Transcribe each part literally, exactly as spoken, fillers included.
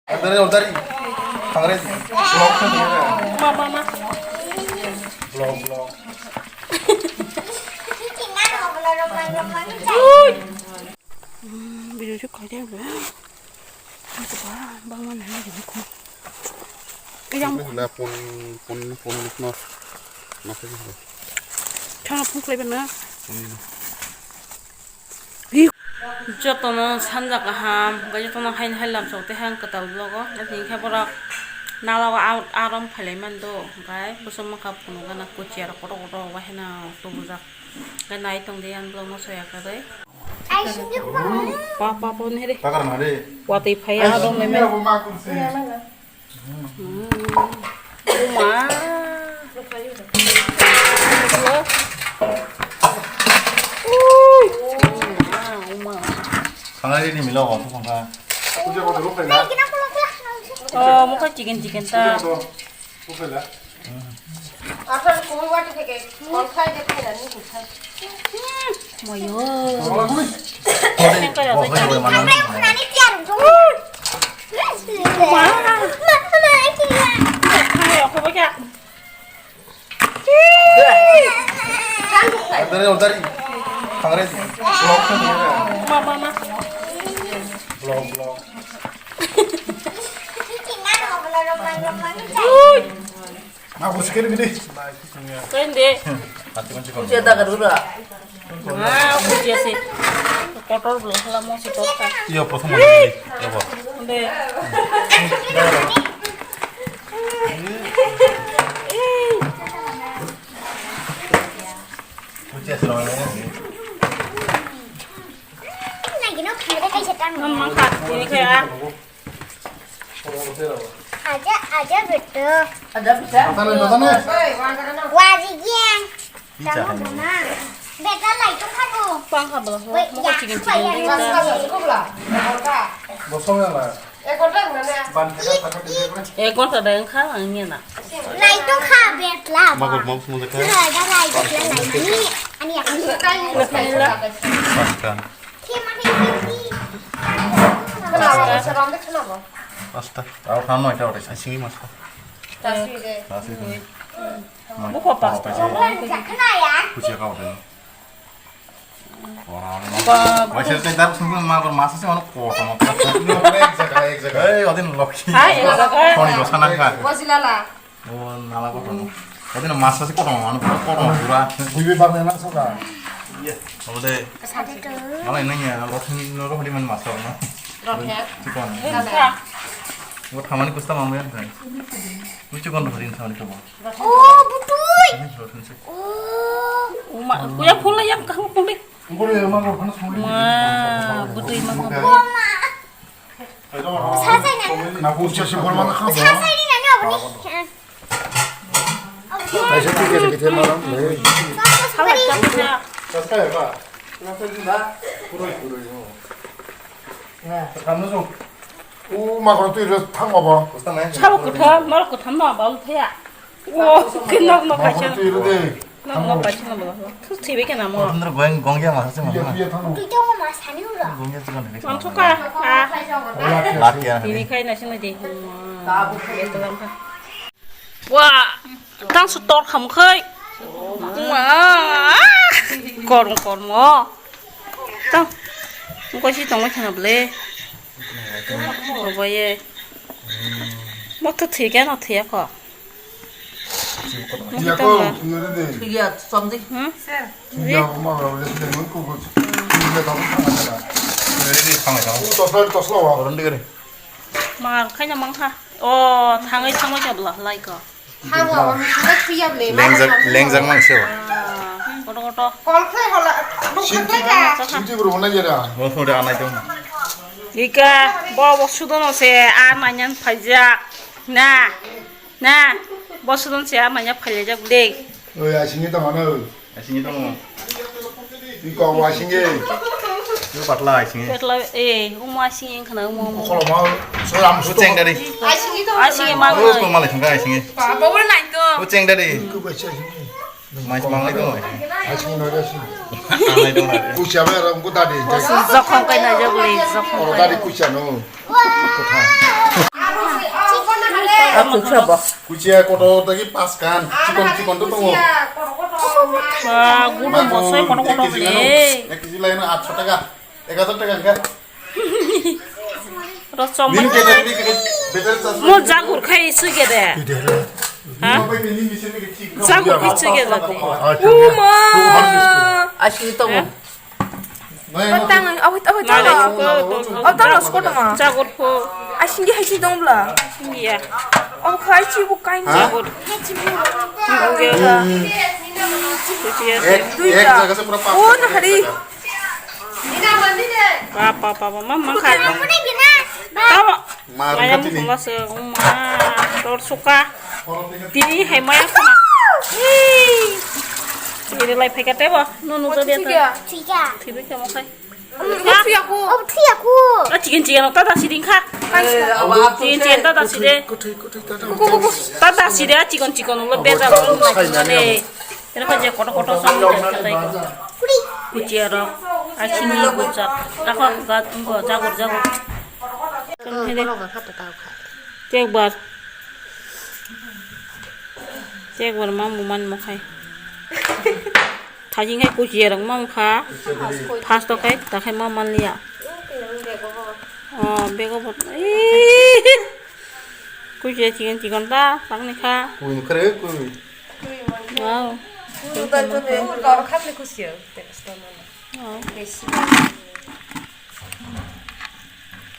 Dari, dari. Thangre. Vlog khe nini. Ma, ma, ma. Vlog, vlog. Ui. Hmm, video sih kaya apa? Apa? Bang mana lagi aku? Yang na pon, pon, pon, no. Masa gitu. Chana pon kelai bana. Hmm. Jotono sanja kaham, hwnkhe jotono haini hai lamsok tei hang kwtal vlog o. Hwnkhe borok nala o a-, arom phailai mani do, hwnkhe bwswk mankha phunuk gana kuchiyar kotor kotor o, haino tubujak. Hwnkhe nai tongdi ani vlog no soya kwrwi. Pa, pa, pa, nere. Pakar na re. Watwi phai arom le me. Uma. Ui. Uma, uma. Sangai ni milo ko songkha. Oh, mukha chicken chicken ta. Asal kumi wati theke kon khai de khai na ni khai. Moyo. Tengko ya. Dari, dari. Thangre. Vlog khe nini. Ma, ma, ma. Vlog, vlog. Ui. Ma, kursi kiri gini. Kende. Hati kunci kau. Kuchia dagar dulu. Ah, kuchia sih. Kotor belum, kalau mau sih kotor. Iya, prothom kali. Iya, Pak. Kende. Kuchia sih, namanya. Nang mangkha, ini kayak. Aja, aja betul. Ada bisa. Wajib yang. Bisa. Betul lah itu kan. Pangkha bela. Wait, mau ya, kecil apa ya? Bosong ya lah. Ban kita pakai di sini. Eh, kon sa dang kha ang ni na. Lai to kha bet la. Magor mom semua dekat. Lai da lai bet la lai ni. Ani aku. Pas kan. Pasta. Tahu kan mau itu orang sini mas. Taswi de. Taswi de. Buka pasta. Kuchia kau de. Ba, waisa tei dar sungkun ma masa se mano kosom. Ek jaga, ek jaga. Ei, odin lokhi. Hai, ek jaga. Koni dosa nangka. Wasilala. O nala ko tono. Odin masa se kotom mano kotom pura. Buibi bang na soka. Ode. Mala nanya lokhi no rohdi man masa no. Rohya. Chikon. Wo thamani kusta mamaya. Chikon rohdi thamani to. Oh, butui. Rohdi. Oh. Uma, kuya phone la yang kaham phone le. Ma, butui ma. Sajai na. Na kucha si bol ma kha. Sajai ni na ni aboni. Kaisa twi khe khe malam. Sajai ka. Sajai ka. Puroi puroi. Kamu so. U ma kono twi ro thang obo. Sabo kwtham, mar kwtham no ba thaya. O, khe nok nok kaisa. Nok nok kaisa no ba. Thu thibe khe namo. Pondro going gongya ma se ma. Twi to ma sani ura. Gongya chikon ne. Mang thuka. Ah. Latia. Tini khai na sino de. Wa, tang su tor kham khai. Wa. Kormo kormo. Tang. Ko si tong khana ble. Oboye. Mo to thike no thia ko. Iya ko, nuri de. Iya, something. Hmm? Iya, ma lo le de mun ko ko. Iya, ta ko. Ready, khamai ta. U to flight to slow wa. Ron de gari. Mangar khaina mangkha. O, thangai thangai ka bla lai ko. Lengjak, lengjak mang se. Koto koto. Kol khlai hola, nuk khlai ka. Sinti bro na jera. Mo phone de anai dong. Ika, bo bo sudono se a manyan phaijak. Na, na, bo sudon se a manyan phaijak de. Oi, asini ta mana. Asini tong. Iko wasing e. Yo patla asing e. Patla e, umo asing e khana umo umo. Kholo ma, so ram su cheng dari. Asing e ma. Ko malai thang asing e. Ba ba wal nai ko. Ko cheng dari. Ko ba cha asing e. Mai mang lai ko. Asing no asing. Nai dong. Ku cha ba ram ko dadi. Jokhom kai na jagli, jokhom. Ko dadi ku cha no. Ko tha. Kuchia kotor tagi pas kan, chikon chikon to tongo. Ba, gudu bosai kono kono ek kg laino, le. Ek kg laino aatso taka, ek hajar taka wngkha. Rosong. Nini kete, nini kete, betel chasma. Mo jagur khai sui kete. Ha? Nini kete, nini kete. Jagur khai sui kete. Uma. Asli to mo. Patang, awit, awit, awit. Awit, awit, awit, awit. Jagur pho. Asli hai si dong bla. Iya. Awit khai si bu kain. Jagur. Ek, ek jaga se pura. Oh, na hari. Papa, papa, mama, khai. Tama. Maya mukha se, uma, tor suka. Tini hai maya khuna. Hei. Tini lai phai ka tebo. No, no, tebo. Thik ya. Thik ya. Thik ya, mo khai. Thik ya ku. Oh, thik ya ku. Ah, chicken, chicken, tata siding kha. Chicken, chicken, tata side. Tata side, chicken, chicken, ulo beda, ulo beda. Ero ko je kotor kotor song ni jat katai ko. Kuchia rok, asini kuchak. Ako gat ko jagur jagur. Kan hede. Tekbar. Tekbar mamu man mokhai. Thajing hai kuchia rok mam kha. First to khai, ta khai mam man liya. Oh, bego bot. Kuchia chicken chicken ta, pakni kha. Kui kre kui. Wow. Wow.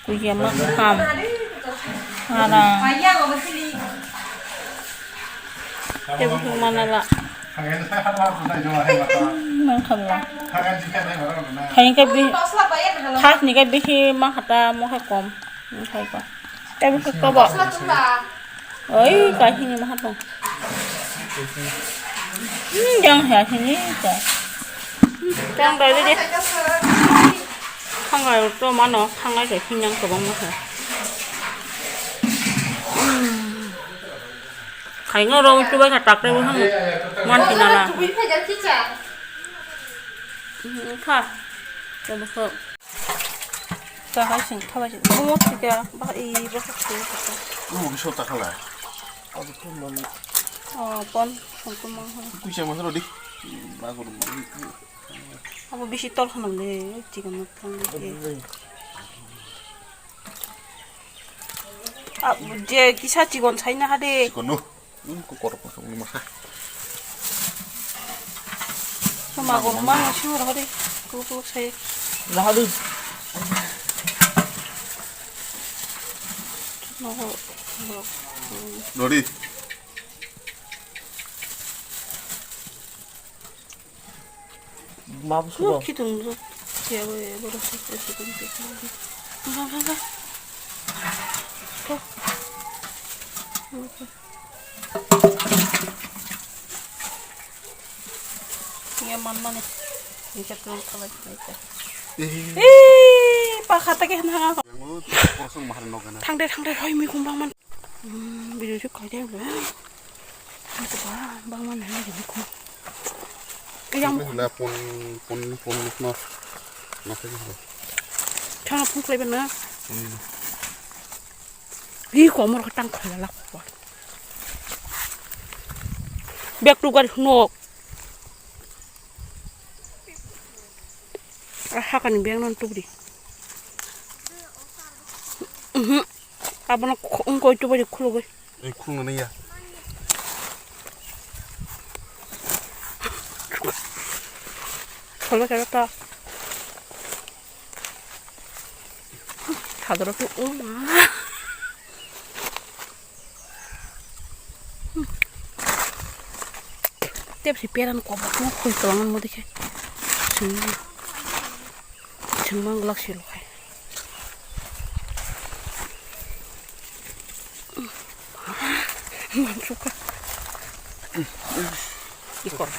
Kuya ma ham. Ara. Tebuk mana la. Mang khala. Khain ka bi. Khas ni ka bihi ma hata mo hai kom. Khai pa. Tebuk ka ba. Oi, kahini maha tong. Hmm, yang ya sini ta. Hmm, yang dai de. Thangai to mano, thangai ke hinyang kobang maha. Hmm. Khai ngo rong tu bai ka tak te bo hang. Man tinala. Hmm, kha. Tebuk. Kahai sing thabai sing. Momo sika ba i ba sing. Omo kisa takhala. Abo to man. Oh, pon song to mang. Kuisa mang rodi. Ba ko. Abo bisi tor khanam le, chicken no thang le. Ah, je kisa chicken sai na hade. Chicken no. Hmm, ko kotor kotor ni masa. Sama gol ma sing ro de. Ko ko sai. Lahadu. No ko. Lori. Mabu subo. Ki tung ro. Ya bo ya bo ro. Ga ga ga. Ko. Ya man man. Ni chat nang kala ni chat. Eh, pa khata ke na. Yang lu kosong mahar no kana. Thang de thang de hoi mi kumbang man. Hmm, video sih kau dia. Itu bah, bang mana ni gitu. Yang na pon pon pon no. Na ke gitu. Thang pun klai bana. Hi komor khatang khala lak. Back to gar nok. Ah, hakani beng non tubri. Mhm. Abono kho-, ungkoi tubri khulugoi. Ei khulugoi ya. Kholo kero ta. Thadoro tu uma. Tep si peran kobor mo khoi tong mo dikhe. Sing. Sing mang lak si lo khai. Mansuka. Ikor.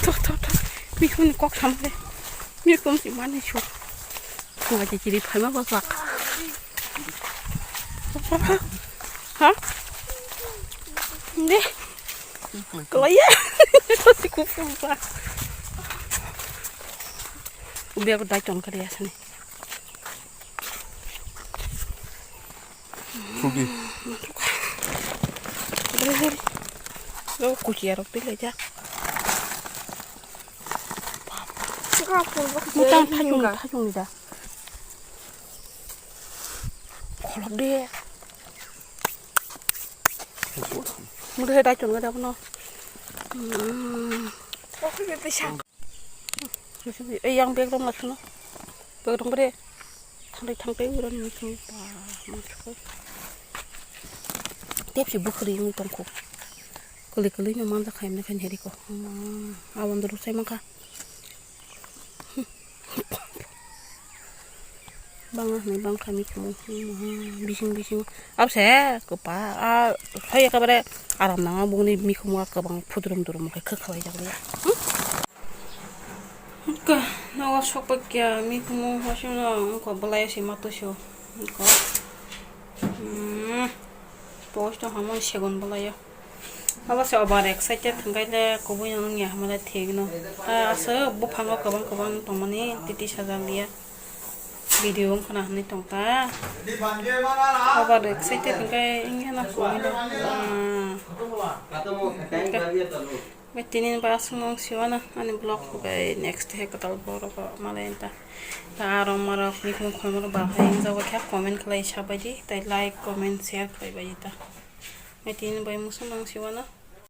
Tok tok tok. Mikun kok samle. Mikun si mani su. Ngaji ciri phaima bak bak. Ha? Nde. Kelaya. Pasti kupu bak. Ubi aku dai ton kali ya sini. Sugi. Lo kuchia rok twi laijak. Mutang thajung, thajung ni da. Kholop de. Mudhe dai chon ga da bono. Hmm. Ei yang bag rok naisano. Bag rok bre. Thangtai thangtai ura ni sini ba. Tep si bukhri yung tongkho. Kali kali no manjak khai mene khai heri ko. Hmm. Abon dorok sai mangkha. Bangma hwnwi bangkha mikhumu, hmm, bising bising. Abse kwpa, a, hai ekebare aram nangma bongni mikhumu a kwbang phudrum durum khe khwkhlai jak liya. Hmm? Ka, nogo sokpai kya mikhumu, wasing no wngkha bwlai se ma toisio. Wngkha. Hmm. Post no hamon segon bwlaio. Abo se over excited hwnkhe le kubui no wngya hwnmale thik no. Ah, aswk buphango kwbang kwbang tongmani titi sajak liya. Video wngkhana hwnwi tongkha. Over excited hwnkhe wngya na kubui no. Ah. Bai tini ba aswk no wng siwana ani vlog bai next he kwtal borok malai ta. Ta arok marok mikhumu khormo rok ba hai wngjago khe comment khlai sabaidi tai like comment share khlai baidi ta. Bai tini bai musu nang siwana.